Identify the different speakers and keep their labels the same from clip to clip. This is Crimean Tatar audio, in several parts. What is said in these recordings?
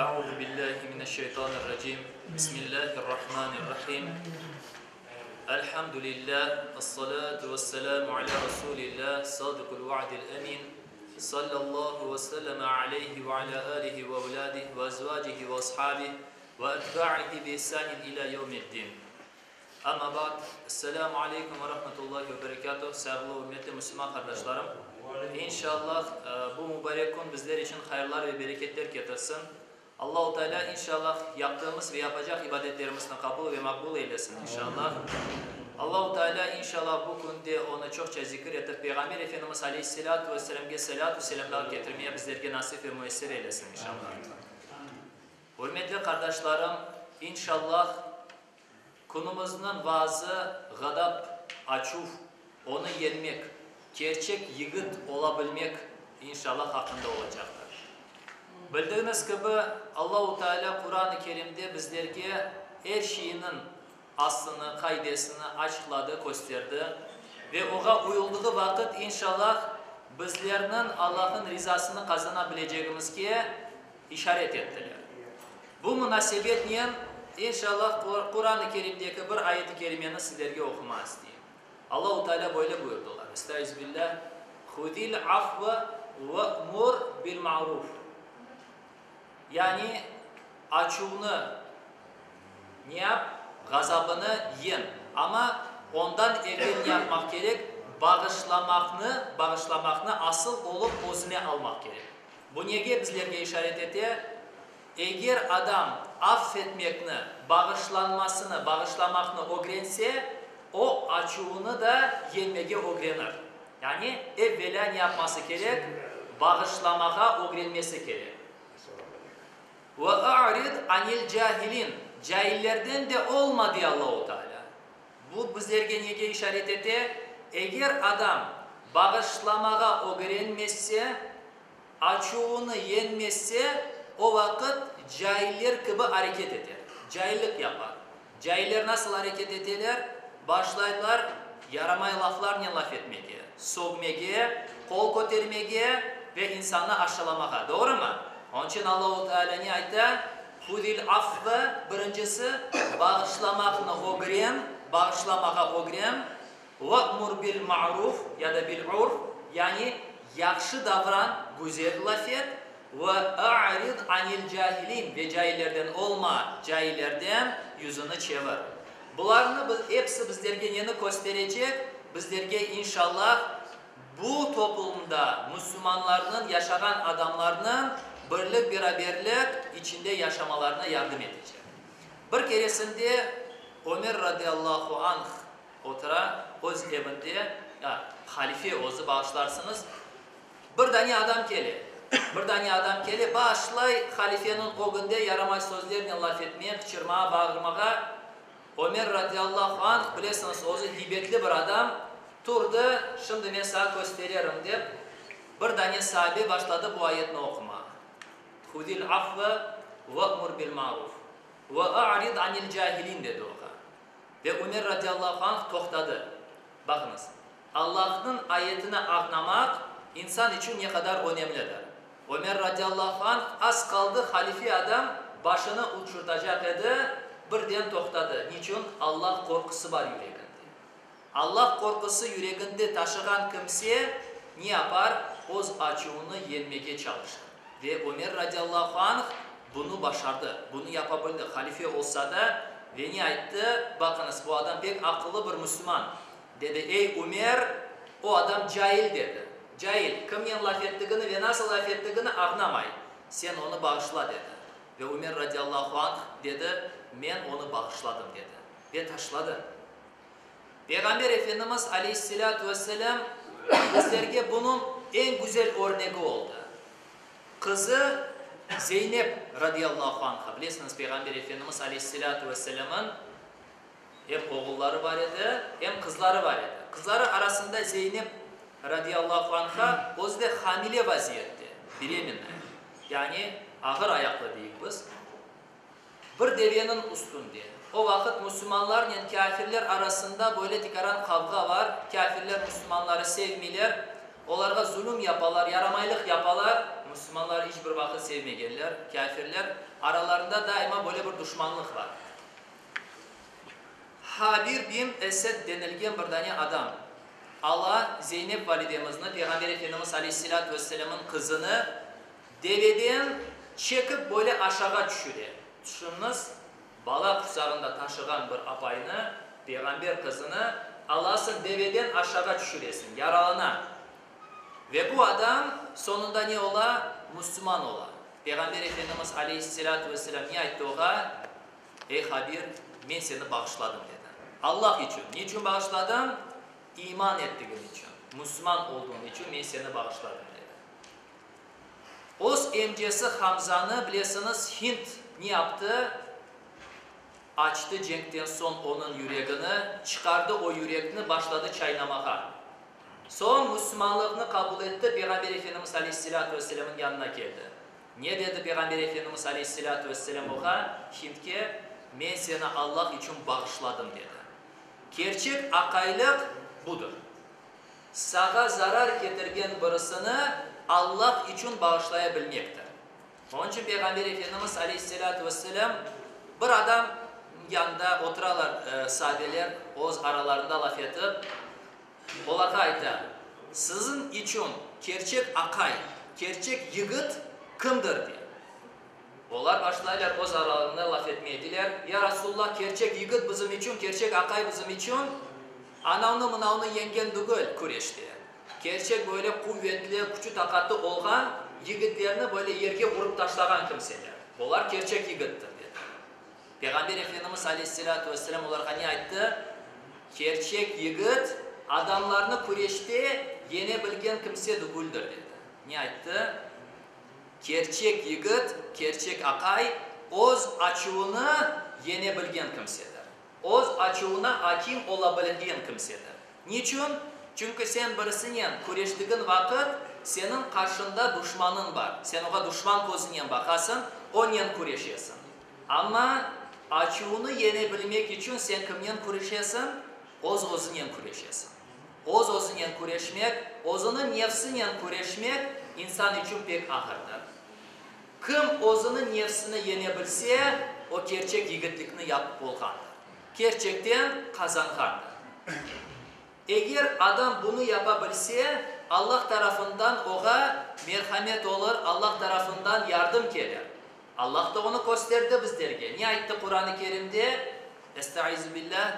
Speaker 1: Euzu billahi mineşşeytanirracim. Bismillahirrahmanirrahim. Elhamdülillah, essalatu vesselamu ala Rasulillah, sadıkul va'dil emin. Sallallahu ve selleme aleyhi ve ala alihi ve evladihi ve ezvacihi ve ashabihi ve etba'ihi bi ihsanin ila yevmiddin. Amma ba'd, Esselamu aleykum ve rahmetullahi ve berekatuh, sayğılı ürmetli müslüman qardaşlarım. İnşallah bu mübarek kün bizler içün hayırlar ve bereketler ketirsin. Allahu Teala inşallah yaptığımız ve yapacaq ibadetlerimizni qabul ve maqbul eylesin inşallah. Allahu Teala inşallah bu künde Onı çoqça zikir etip Peyğamber Efendimiz aleyhisselâtu vesselâmge selâtu selâmlar ketirmeye bizlerge nasip ve müyesser eylesin inşallah. Ürmetli qardaşlarım, inşallah Künümizniñ vaazı ğadap, açuv, onı yenmek, kerçek yigit ola bilmek, inşallah, haqqında olacaqtır. Bildiğiniz kibi, Allahu Teala Quran-ı Kerimde bizlerge er şeyniñ aslını, qaidesini açıqladı, kösterdi ve oğa uyuldığı vaqıt, inşallah, bizlerniñ Allah'ın rizasını qazana bilecegimizge işaret ettiler. Bu munasebetnen, inşallah, Quran-ı Kerimdeki bir ayet-i kerimeni sizlerge oqumaq isteyim. Allahu Teala böyle buyurdılar, Estaizu billah, Huzil afve ve'mur bil ma'ruf. Yani, açuvnı ne yap? Ğazabını yeñ. Amma ondan evel ne yapmaq kerek? Bağışlamaqnı, bağışlamaqnı asıl olıp özüne almaq kerek. Bu nege bizlerge işaret ete? Eger adam af etmekni, bağışlanmasını, bağışlamaqnı ögrense, o, açuvını da yeñmege ögrenir. Yani, evvelâ ne yapması kerek? Bağışlamağa ögrenmesi kerek. Ve a'rid anil cahilin, caillerden de olma, dey Allahu Teala. Bu bizlerge nege işaret ete? Eger adam bağışlamağa ögrenmezse, açuvını yeñmezse, o vaqıt cailler kibi areket eter, caillik yapar. Cailler nasıl areket eteler? Başlaylar yaramay laflarnen laf etmege, sögmege, qol kötermege ve insannı aşşalamağa. Doğrumı? Onıñ içün Allahu Teala ne ayta? Huzil afve, birincisi, bağışlamaqnı ögren, bağışlamağa ögren, ve'mur bil ma'ruf ya da bil urf, yani yahşı davran, güzel laf et, ve a'rid anil cahilin, ve caillerden olma, caillerden yüzüni çevir. Bularnı biz, episi bizlerge neni kösterecek? Bizlerge, inşallah, Bu toplumda müslümanlarnıñ, yaşağan adamlarnıñ birlik-beraberlik içinde yaşamalarına yardım etecek. Bir keresinde Ömer radıyallahu anh otura öz evinde, halife özü, bağışlarsıñız, bir dane adam kele, bir dane adam kele, başlay halifeniñ ögünde yaramay sözlernen laf etmeye, qıçırmağa, bağırmağa. Ömer radıyallahu anh, bilesiñiz, özü hiybetli bir adam, turdı, şimdi men saña köstererim, dep, bir dane saabe başladı bu ayetni oqumağa, Huzil afve ve'mur bil ma'ruf ve a'rid anil cahilin, dedi oğa. Ve Ömer radıyallahu anh toqtadı. Baqıñız, Allahnıñ ayetini añlamaq insan içün ne qadar önemlidir. Ömer radıyallahu anh az qaldı halife adam başını uçurtacaq edi, birden toqtadı. Niçün? Allah qorqusı bar yüreginde. Allah qorqusı yüreginde taşığan kimse ne yapar? Öz açuvını yeñmege çalışır. Ve Ömer radıyallahu anh bunı başardı, bunı yapa bildi, halife olsa da, ve ne ayttı? Baqıñız, bu adam pek aqıllı bir müslüman. Dedi, Ey, Ümer, o adam cail, dedi. Cail, kimnen laf ettigini ve nasıl laf ettigini añlamay. Sen onı bağışla, dedi. Ve Ümer radiyallahu anh, dedi, Men onı bağışladım, dedi. Ve taşladı. Peyğamber Efendimiz aleyhisselâtu vesselâm bizlerge bunıñ eñ güzel örnegi oldı. Qızı Zeynep radiyallahu anha, bilesiñiz, Peyğamber Efendimiz aleyhisselâtu vesselâmıñ Em oğulları bar edi, em qızları bar edi. Qızları arasında Zeynep radiyallahu anha özü de hamile vaziyette, beremennaya, yani ağır ayaqlı deyik biz, bir deveniñ üstünde. O vaqıt müslümanlarnen kâfirler arasında böyle tikaran qavğa bar, kâfirler müslümanları sevmeyler. Olarğa zulüm yapalar, yaramaylıq yapalar. Müslümanlar iç bir vaqıt sevmegenler, kâfirler. Aralarında daima böyle bir duşmanlıq bar. Habir bin Esed denilgen bir dane adam ala Zeynep validemizni, Peyğamber Efendimiz aleyhisselâtu vesselâmnıñ qızını, deveden çekip böyle aşağa tüşüre. Tüşüniñiz, bala qusağında taşığan bir apaynı, Peyğamber qızını, alasıñ deveden aşağa tüşüresiñ, yaralana. Ve bu adam soñunda ne ola? Müslüman ola. Peyğamber Efendimiz aleyhisselâtu vesselâm ne ayttı oğa? Ey Habir, men seni bağışladım, dedi. Allah içün. Ne içün bağışladım? İman ettigiñ içün, müslüman olduğıñ içün men seni bağışladım, dedi. Öz emcesi Hamzanı, bilesiñiz, Hind ne yaptı? Açtı cenkten soñ onıñ yüregini, çıqardı o yürekni, başladı çaynamağa. Soñ müslümanlıqnı qabul etti, Peyğamber Efendimiz aleyhisselâtu vesselâmnıñ yanına keldi. Ne dedi Peyğamber Efendimiz aleyhisselâtu vesselâm oğa, Hindke, Men seni Allah içün bağışladım, dedi. Kerçek aqaylıq budır. Sağa zarar ketirgen birisini Allah içün bağışlaya bilmektir. Onıñ içün Peyğamber Efendimiz aleyhisselâtu vesselâm bir adam yanında oturalar saabeler, öz aralarında laf etip, Olarğa ayta, Siziñ içün kerçek aqay, kerçek yigit kimdir? dey. Olar başlaylar öz aralarında laf etmeye, deyler, Ya Rasulullah, kerçek yigit bizim içün, kerçek aqay bizim içün anavnı-mınavnı yeñgen dügül küreşte. Kerçek böyle quvetli, küçü-taqatı olğan yigitlerni böyle yerge urıp taşlağan kimseler. Olar kerçek yigittir, dedi. Peyğamber Efendimiz aleyhisselâtu vesselâm olarğa ne ayttı? Kerçek yigit adamlarnı küreşte yene bilgen kimse dügüldir, dedi. Ne ayttı? Kerçek yigit, kerçek aqay öz açuvını yene bilgen kimsedir. Öz açuvına akim ola bilgen kimsedir. Niçün? Çünki sen birisinen küreştigiñ vaqıt, seniñ qarşıñda duşmanıñ bar. Sen oğa duşman közünen baqasıñ, onen küreşesiñ. Amma açuvnı yene bilmek içün sen kimnen küreşesiñ? Öz-özünen küreşesiñ. Öz-özünen küreşmek, özüniñ nefsinen küreşmek insan içün pek ağırdır. Kim özüniñ nefsini yene bilse, o kerçek yigitlikni yapıp olğandır. Kerçekten qazanğandır. Eger adam bunı yapa bilse, Allah tarafından oğa merhamet olur, Allah tarafından yardım kelir. Allah da onı kösterdi bizlerge. Ne ayttı Quran-ı Kerimde? Estaizu billah,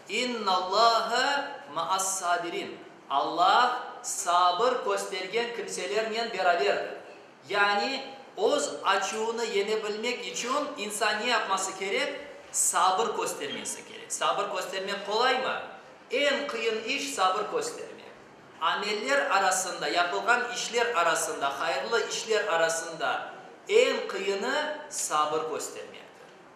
Speaker 1: İnnallâhe maas-sabirin. Allah sabır köstergen kimselernen beraberdir. Yani, öz açuvını yene bilmek içün insan ne yapması kerek? Sabır köstermesi kerek. Sabır köstermek qolaymı? Eñ qıyın iş sabır köstermek. Ameller arasında, yapılğan işler arasında, hayırlı işler arasında eñ qıyını sabır köstermektir.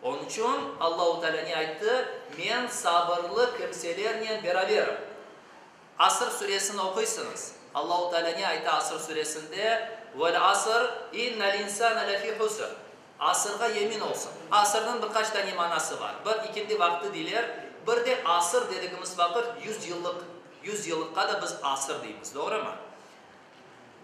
Speaker 1: Onıñ içün Allahu Teala ne ayttı? Men sabırlı kimselernen beraberim. Asr suresini oquysıñız. Allahu Teala ne ayta Asr suresinde? Vel asr, innel insane lefî husr. Asırğa yemin olsun. Asırnıñ bir qaç tane manası bar. Bir, ikindi vaqtı deyler, bir de asır dedigimiz vaqıt yüzyıllıq, yüzyıllıqqa da biz asır deymiz, doğrumı?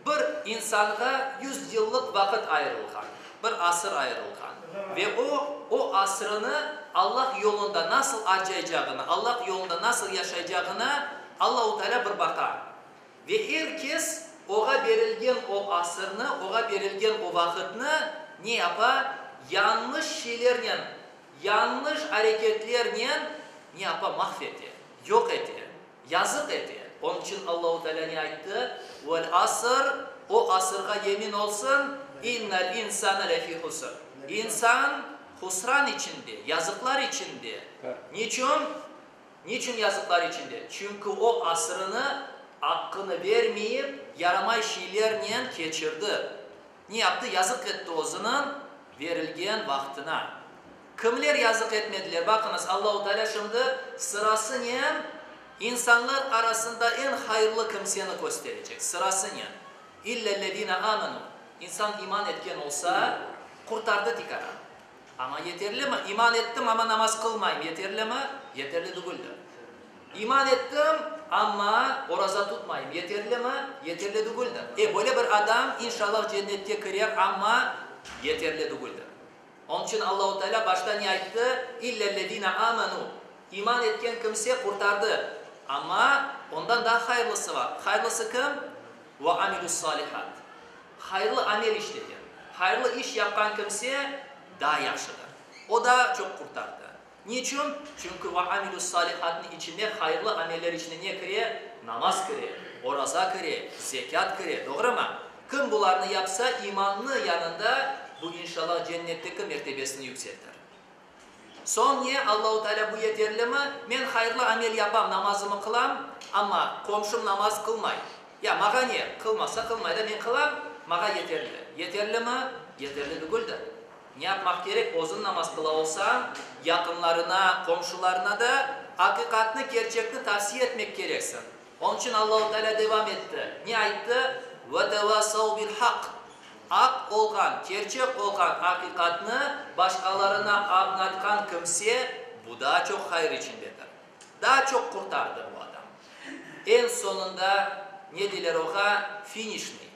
Speaker 1: Bir insanğa yüzyıllıq vaqıt ayırılğan, bir asır ayırılğan. Ve o, o asrını Allah yolunda nasıl arcaycağını, Allah yolunda nasıl yaşaycağına Allahu Teala bir baqa. Ve er kes oğa berilgen o asırnı, oğa berilgen o vaqıtnı ne yapa? Yañlış şeylernen, yañlış areketlernen ne yapa? Mahv ete, yoq ete, yazıq ete. Onıñ içün Allahu Teala ne ayttı? Vel asr, o asırğa yemin olsun, innel insane lefî husr. İnsan husran içinde, yazıqlar içinde. Niçün? Niçün yazıqlar içinde? Çünki o asırını aqqını vermeyip, yaramay şeylernen keçirdi. Ne yaptı? Yazıq etti özüniñ verilgen vaqtına. Kimler yazıq etmediler? Baqıñız, Allahu Teala şimdi sırasınen insanlar arasında eñ hayırlı kimseni kösterecek. Sırasınen. İllellezine amenu. İnsan iman etken olsa, qurtardı tikaran. Amma yeterlimi? İman ettim, amma namaz qılmayım, yeterlimi? Yeterli tügüldir. İman ettim, amma oraza tutmayım. Yeterlimi? Yeterli tügüldir. E, böyle bir adam, inşallah, cennetke kirer, amma yeterli tügüldir. Onıñ içün Allahu Teala başta ne ayttı? İllellezine amenu, iman etken kimse qurtardı. Amma ondan daa hayırlısı bar. Hayırlısı kim? Ve amilussalihat, hayırlı amel işlegen, hayırlı iş yapqan kimse daa yahşıdır. O daa çoq qurtardı. Niçün? Çünki ve amilussalihatnıñ içine, hayırlı ameller içine ne kire? Namaz kire, oraza kire, zekât kire. Doğrumı? Kim bularnı yapsa, imannı yanında, bu, inşallah, cennetteki mertebesini yükseltir. Soñ ne, Allahu Teala bu yeterlimi? Men hayırlı amel yapam, namazımı qılam, amma qomşum namaz qılmay. Ya, mağa ne, qılmasa qılmay da, men qılam, mağa yeterli. Yeterlimi? Yeterli tügüldir. Ne yapmaq kerek? Özüñ namaz qıla olsañ, yaqınlarına, qomşularına da aqiqatnı, kerçekni tavsiye etmek kereksiñ. Onıñ içün Allahu Teala devam etti. Ne ayttı? Ve tevasav bil haq. Aq olğan, kerçek olğan aqiqatnı başqalarına añlatqan kimse, bu daa çoq hayır içindedir. Daa çoq qurtardı bu adam. Eñ soñunda ne deyler oğa? Finişnıy.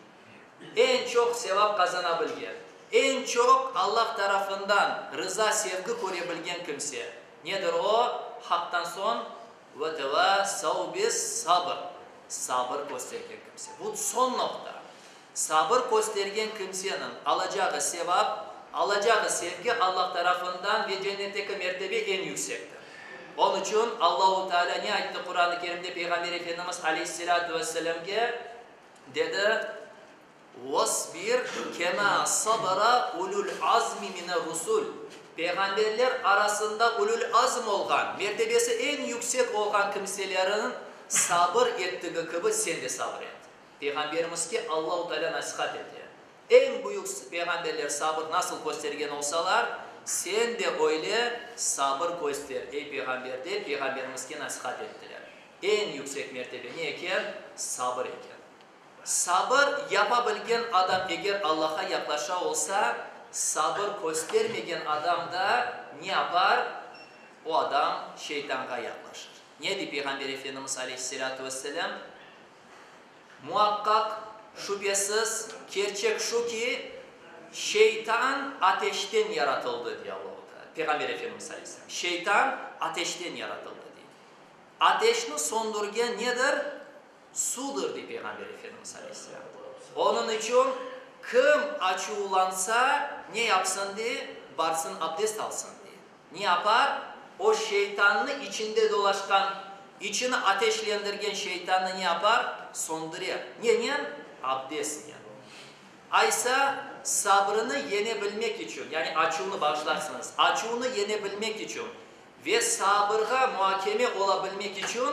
Speaker 1: Eñ çoq sevap qazana bilgen, eñ çoq Allah tarafından rıza, sevgi köre bilgen kimse. Nedir o? Haqtan soñ ve tevasav bis sabr, sabır köstergen kimse. Bu soñ noqta. Sabır köstergen kimseniñ alacağı sevap, alacağı sevgi Allah tarafından ve cennetteki mertebe eñ yüksektir. Onıñ içün Allahu Teala ne ayttı Quran-ı Kerimde Peyğamber Efendimiz aleyhisselâtu vesselâmge? Dedi, Vasbir kemâ sabara ulul azmi mine-rusul, Peyğamberler arasında ulul azm olğan, mertebesi eñ yüksek olğan kimselerin sabır ettigi kibi sen de sabır et. Peyğamberimizge Allahu Teala nasihat ete. Eñ büyük peyğamberler sabır nasıl köstergen olsalar, sen de öyle sabır köster, ey peyğamber, dep peyğamberimizge nasihat ettiler. Eñ yüksek mertebe ne eken? Sabır eken. Sabır yapa bilgen adam eger Allahqa yaqlaşa olsa, sabır köstermegen adam da ne yapar? O adam şeytanğa yaqlaşır. Ne dey Peyğamber Efendimiz aleyhisselâtu vesselâm? Muaqqaq, şübesiz, kerçek şu ki, şeytan ateşten yaratıldı, dey Allahu Teala. Peyğamber Efendimiz aleyhisselâm, Şeytan ateşten yaratıldı, dey. Ateşni söndürgen nedir? Suvdır, dey Peyğamber Efendimiz aleyhisselâm. Onıñ içün kim açuvlansa, ne yapsın, dey? Barsın abdest alsın, dey. Ne yapar? O şeytannı içinde dolaşqan, içini ateşlendirgen şeytannı ne yapar? Söndürer. Nenen? Abdestnen. Aysa, sabrını yene bilmek içün, yani açuvnı, bağışlarsıñız, açuvnı yene bilmek içün ve sabırğa muakeme ola bilmek içün,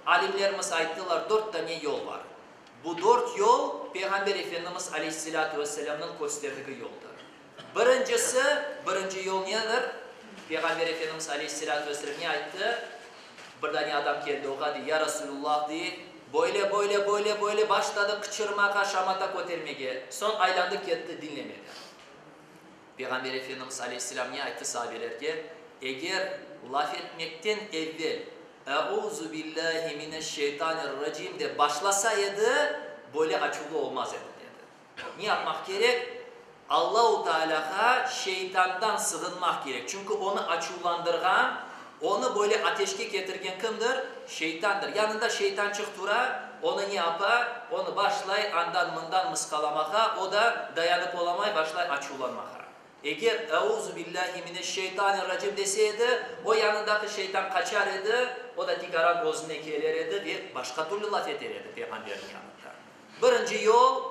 Speaker 1: alimlerimiz ayttılar, dört tane yol bar. Bu dört yol Peyğamber Efendimiz aleyhisselâtu vesselâmnıñ kösterdigi yoldır. Birincisi, birinci yol nedir? Peyğamber Efendimiz aleyhisselâtu vesselâm ne ayttı? Bir dane adam keldi oğa, dey, Ya Resulullah, dey, böyle, böyle, böyle, böyle başladı qıçırmağa, şamata kötermege, soñ aylandı ketti, diñlemedi. Peyğamber Efendimiz aleyhisselâm ne ayttı sahabelerge? Eger laf etmekten evvel Euzu billâhi mineşşeytanirracim dep başlasa edi, böyle açuvlı olmaz edi, dedi. Ne yapmaq kerek? Allahu Tealâğa şeytandan sığınmaq kerek, çünki onı açuvlandırğan, onı böyle ateşke ketirgen kimdir? Şeytandır. Yanında şeytançıq tura, onı ne yapa? Onı başlay andan-mından mısqalamağa, o da dayanıp olamay, başlay açuvlanmağa. Eger Euzu billâhi mineşşeytanirracim dese edi, o yanındaki şeytan qaçar edi, o da tikaran özüne keler edi ve başqa türlü laf eter edi Peyğamberniñ yanında. Birinci yol,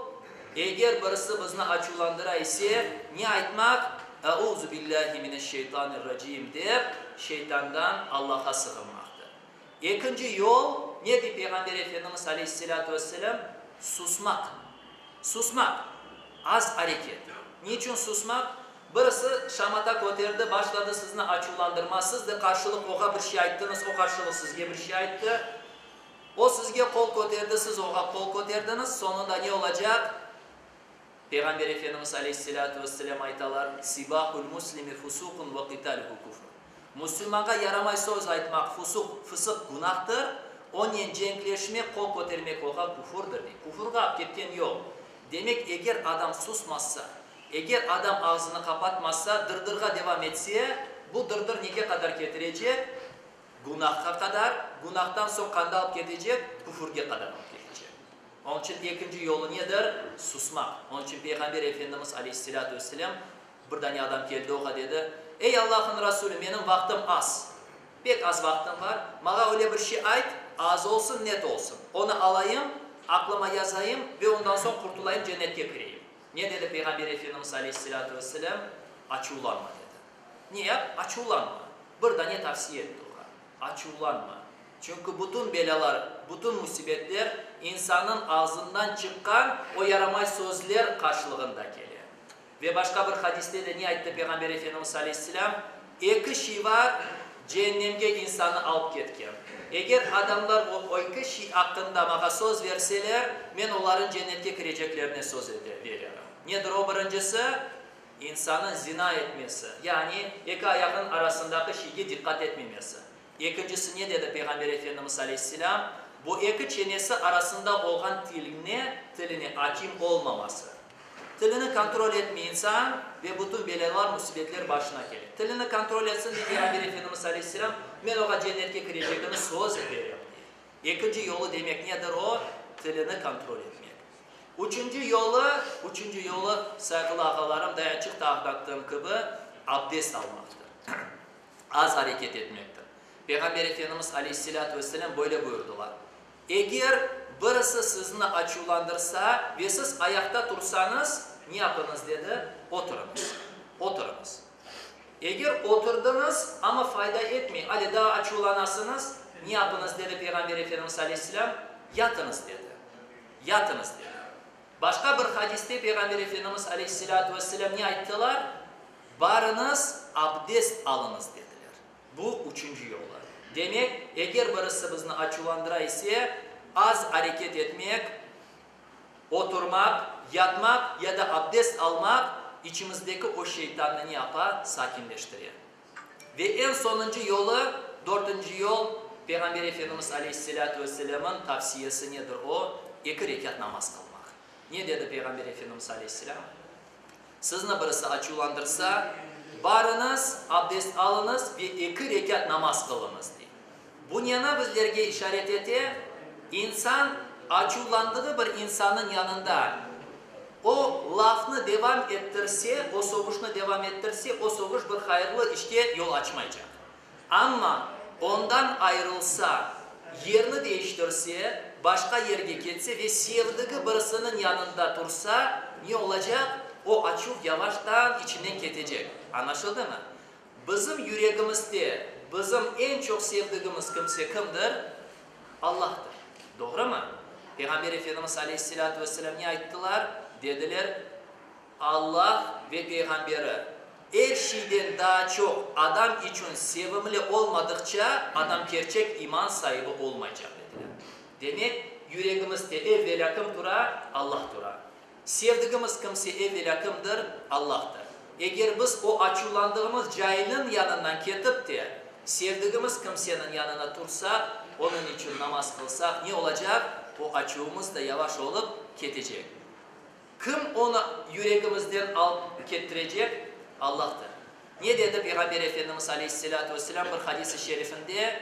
Speaker 1: eger birisi bizni açuvlandıra ise, ne aytmaq? Euzu billâhi mineşşeytanirracim dep, şeytandan Allahqa sığınmaqtır. Ekinci yol, ne dey Peyğamber Efendimiz aleyhisselâtu vesselâm? Susmaq. Susmaq. Az areket. Niçün susmaq? Birisi şamata köterdi, başladı sizni açuvlandırma, siz de qarşılıq oğa bir şey ayttıñız, o qarşılıq sizge bir şey ayttı. O sizge qol köterdi, siz oğa qol köterdiñiz, soñunda ne olacaq? Peyğamber Efendimiz aleyhisselâtu vesselâm aytalar, Sibâhul muslimi fusuqun ve qitâluhu kufr. Müslümanğa yaramay söz aytmaq fusuq, fısıq, günahtır. Onen cenkleşmek, qol kötermek oğa küfürdir, dey. Küfürge ap ketken yol. Demek, eger adam susmazsa, eger adam ağzını qapatmazsa, dırdırğa devam etse, bu dırdır nege qadar ketirecek? Günahqa qadar, günahtan soñ qanda alıp ketecek? Küfürge qadar alıp ketecek. Onıñ içün ekinci yolu nedir? Susmaq. Onıñ içün Peyğamber Efendimiz aleyhisselâtu vesselâm bir dane adam keldi oğa dedi, Ey Allahnıñ Rasulü, menim vaqtım az, pek az vaqtım bar, mağa öyle bir şey ayt, az olsun, net olsun, onı alayım, aqlıma yazayım ve ondan soñ qurtulayım, cennetke kireyim. Ne dedi Peyğamber Efendimiz aleyhisselâtu vesselâm? Açuvlanma, dedi. Ne yap? Açuvlanma. Bir dane tavsiye etti oğa, Açuvlanma. Çünki bütün belâlar, bütün müsibetler insannıñ ağzından çıqqan o yaramay sözler qarşılığında kele. Ve başqa bir hadiste de ne ayttı Peyğamber Efendimiz aleyhisselâm? Eki şey bar, ceennemge insannı alıp ketken. Eger adamlar o eki şey aqqında mağa söz verseler, men olarnıñ cennetke kireceklerine söz veririm. Nedir o birincisi? İnsannıñ zina etmesi, yani eki ayağınıñ arasındaki şeyge diqqat etmemesi. Ekincisi ne dedi Peyğamber Efendimiz aleyhisselâm? Bu eki çenesi arasında olğan tilne, tiline akim olmaması. Tilini kontrol etmey insan ve bütün belâlar, musibetler başına kele. Tilini kontrol etsin, dey Peyğamber Efendimiz aleyhisselâm, men oğa cennetke kirecegini söz berem, dey. Ekinci yolu demek nedir o? Tilini kontrol etmek. Üçünci yolu, üçünci yolu, sayğılı ağalarım, dayançıq ta añlattığım kibi, abdest almaqtır. Az areket etmektir. Peyğamber Efendimiz aleyhisselâtu vesselâm böyle buyurdılar, Eger birisi sizni açuvlandırsa ve siz ayaqta tursañız, ne yapıñız, dedi, oturıñız. Oturıñız. Eger oturdıñız, amma fayda etmey, ale daa açuvlanasıñız, ne yapıñız, dedi Peyğamber Efendimiz aleyhisselâm, yatıñız, dedi. Yatıñız, dedi. Başqa bir hadiste Peyğamber Efendimiz aleyhisselâtu vesselâm ne ayttılar? Barıñız, abdest alıñız, dediler. Bu, üçünci yolu. Demek, eger birisi bizni açuvlandıra ise, az areket etmek, oturmaq, yatmaq ya da abdest almaq içimizdeki o şeytannı ne yapa? Sakinleştire. Ve eñ soñuncı yolu, dörtünci yol, Peyğamber Efendimiz aleyhisselâtu vesselâmıñ tavsiyesi nedir o? Eki rekât namaz qılmaq. Ne dedi Peyğamber Efendimiz aleyhisselâm? Sizni birisi açuvlandırsa, barıñız, abdest alıñız ve eki rekât namaz qılıñız, dey. Bu neni bizlerge işaret ete? İnsan açuvlandığı bir insannıñ yanında o lafnı devam ettirse, o sögüşni devam ettirse, o sögüş bir hayırlı işke yol açmaycaq. Amma ondan ayırılsa, yerni deñiştirse, başqa yerge ketse ve sevdigi birisiniñ yanında tursa, ne olacaq? O açuv yavaştan içinden ketecek. Añlaşıldımı? Bizim yüregimizde bizim eñ çoq sevdigimiz kimse kimdir? Allahtır. Doğrumı? Peyğamber Efendimiz aleyhisselâtu vesselâm ne ayttılar? Dediler, Allah ve Peyğamberi er şeyden daa çoq adam içün sevimli olmadıqça, adam kerçek iman saibi olmaycaq, dediler. Demek, yüregimizde evvelâ kim tura? Allah tura. Sevdigimiz kimse evvelâ kimdir? Allahtır. Eger biz o açuvlandığımız cailniñ yanından ketip de, sevdigimiz kimseniñ yanına tursaq, onıñ içün namaz qılsaq, ne olacaq? O açuvımız da yavaş olıp ketecek. Kim onı yüregimizden alıp kettirecek? Allahtır. Ne dedi Peyğamber Efendimiz aleyhisselâtu vesselâm bir hadis-i şerifinde?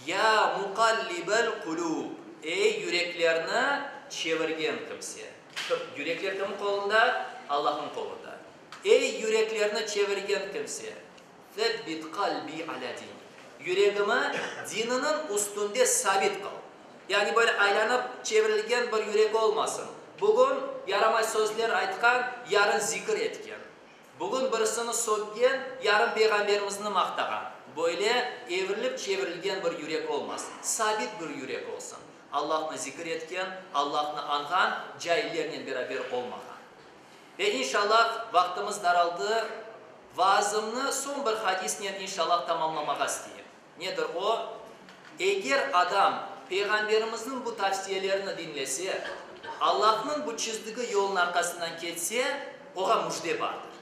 Speaker 1: Ya muqallibel qulûb, Ey yüreklerni çevirgen kimse. Yürekler kimniñ qolunda? Allahnıñ qolunda. Ey yüreklerni çevirgen kimse, Sebbit qalbi alâ dinik, Yüregimi dininiñ üstünde sabit qıl. Yani böyle aylanıp çevirilgen bir yürek olmasın. Bugün yaramay sözler aytqan, yarın zikir etken. Bugün birisini söggen, yarın Peyğamberimizni maqtağan. Böyle evrilip-çevirilgen bir yürek olmasın. Sabit bir yürek olsun. Allahnı zikir etken, Allahnı añğan, caillernen beraber olmağan. Ve inşallah, vaqtımız daraldı, vaazımnı soñ bir hadisnen inşallah tamamlamağa isteyim. Nedir o? Eger adam Peyğamberimizniñ bu tavsiyelerini diñlese, Allahnıñ bu çizdigi yolunıñ arqasından ketse, oğa müjde bardır.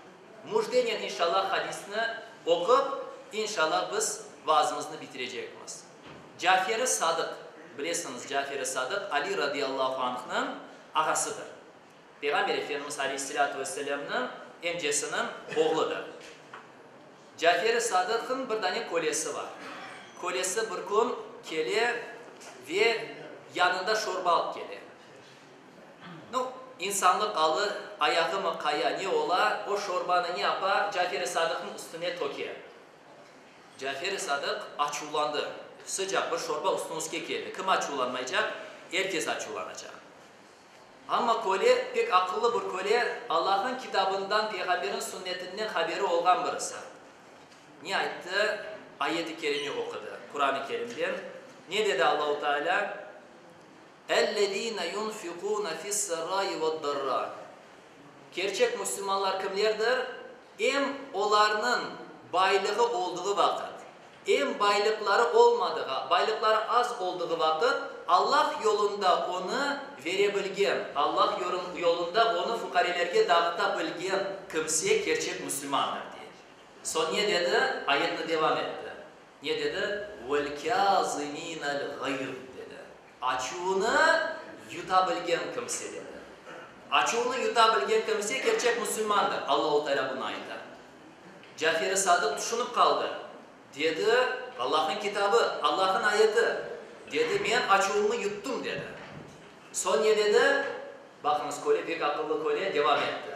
Speaker 1: Müjdenen inşallah hadisni oqup, inşallah biz vaazımıznı bitirecekmiz. Cafer-i Sadıq. Bilesiñiz, Cafer-i Sadıq Ali radıyallahu anhnıñ ağasıdır. Peyğamber Efendimiz aleyhisselâtu vesselâmnıñ emcesiniñ oğludır. Cafer-i Sadıqnıñ bir dane kölesi bar. Kölesi bir kün kele ve yanında şorba alıp kele. Nu, insanlıq alı, ayağımı qaya, ne ola, o şorbanı ne yapa, Cafer-i Sadıqnıñ üstüne töke. Cafer-i Sadıq açuvlandı. Sıcaq bir şorba üstüñizge keldi. Kim açuvlanmaycaq? Er kes açuvlanacaq. Amma köle, pek aqıllı bir köle, Allahnıñ kitabından, Peyğamberniñ sünnetinden haberi olğan birisi. Ne ayttı? Ayet-i kerime oqudı, Quran-ı Kerimden. Ne dedi Allahu Teala? Ellezîne yunfikûne fi's-serrâi ve'd-darrâ. Kerçek müslümanlar kimlerdir? Em olarnıñ baylığı olduğı vaqıt, em baylıqları olmadığı, baylıqları az olduğı vaqıt Allah yolunda onı vere bilgen, Allah yolunda onı fuqarelerge dağıta bilgen kimse kerçek müslümandır, dey. Soñ ne dedi? Ayetni devam etti. Ne dedi? Vel-kâzimînel ğayz, dedi. Açuvını yuta bilgen kimse, dedi. Açuvını yuta bilgen kimse kerçek musulmandır, Allahu Teala bunı ayta. Cafer-i Sadıq tüşünip qaldı. Dedi, Allahnıñ kitabı, Allahnıñ ayeti, dedi, men açuvımnı yuttım, dedi. Soñ ne dedi? Baqıñız, köle, pek aqıllı köle, devam etti.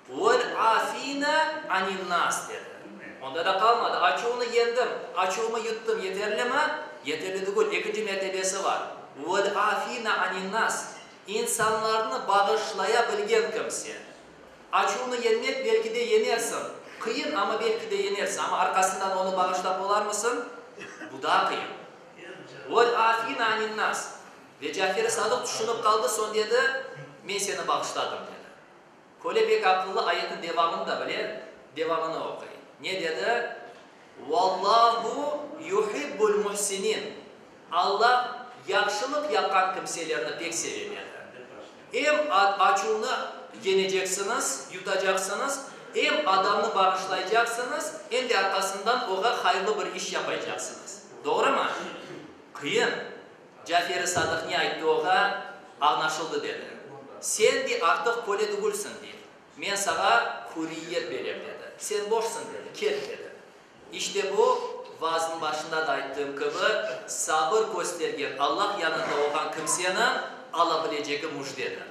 Speaker 1: Vel-afina anin-nas, dedi. Onda da qalmadı, açuvnı yendim, açuvımı yuttım, yeterlimi? Yeterli tügül, ekinci mertebesi bar. Vel-afina anin-nas, insanlarnı bağışlaya bilgen kimse. Açuvnı yenmek, belki de yenersiñ, qıyın, amma belki de yenersiñ, amma arqasından onı bağışlap olarmısıñ? Bu daa qıyın. Vel-afina anin-nas. Ve Cafer-i Sadıq tüşünip qaldı, soñ dedi, Men seni bağışladım, dedi. Köle pek aqıllı, ayetniñ devamını da bile, devamını oquy. Ne dedi? Vallahu yuhibbul muhsinin, Alla yahşılıq yapqan kimselerni pek seve, dedi. Em açuvnı yeneceksiñiz, yutacaqsıñız, em adamnı bağışlaycaqsıñız, em de arqasından oğa hayırlı bir iş yapaycaqsıñız. Doğrumı? Qıyın. Cafer-i Sadıq ne ayttı oğa? Añlaşıldı, dedi. Sen, dey, artıq köle tügülsiñ, dey. Men saña hürriyet berem, dedi. Sen boşsıñ, dedi, ket, dedi. İşte bu, vaaznıñ başında da ayttığım kibi, sabır köstergen, Allah yanında olğan kimseniñ ala bilecegi müjdedir.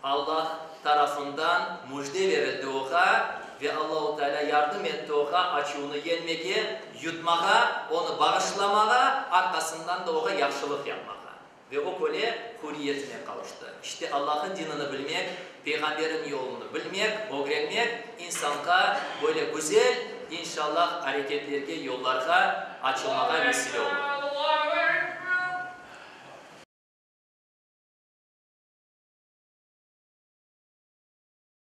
Speaker 1: Allah tarafından müjde verildi oğa ve Allahu Teala yardım etti oğa açuvnı yenmege, yutmağa, onı bağışlamağa, arqasından da oğa yahşılıq yapmağa. Ve o köle hürriyetine qavuştı. İşte Allah'ın dinini bilmek, Peyğamberin yolunı bilmek, ögrenmek insanğa böyle güzel, inşallah, areketlerge, yollarğa açılmağa vesile olur.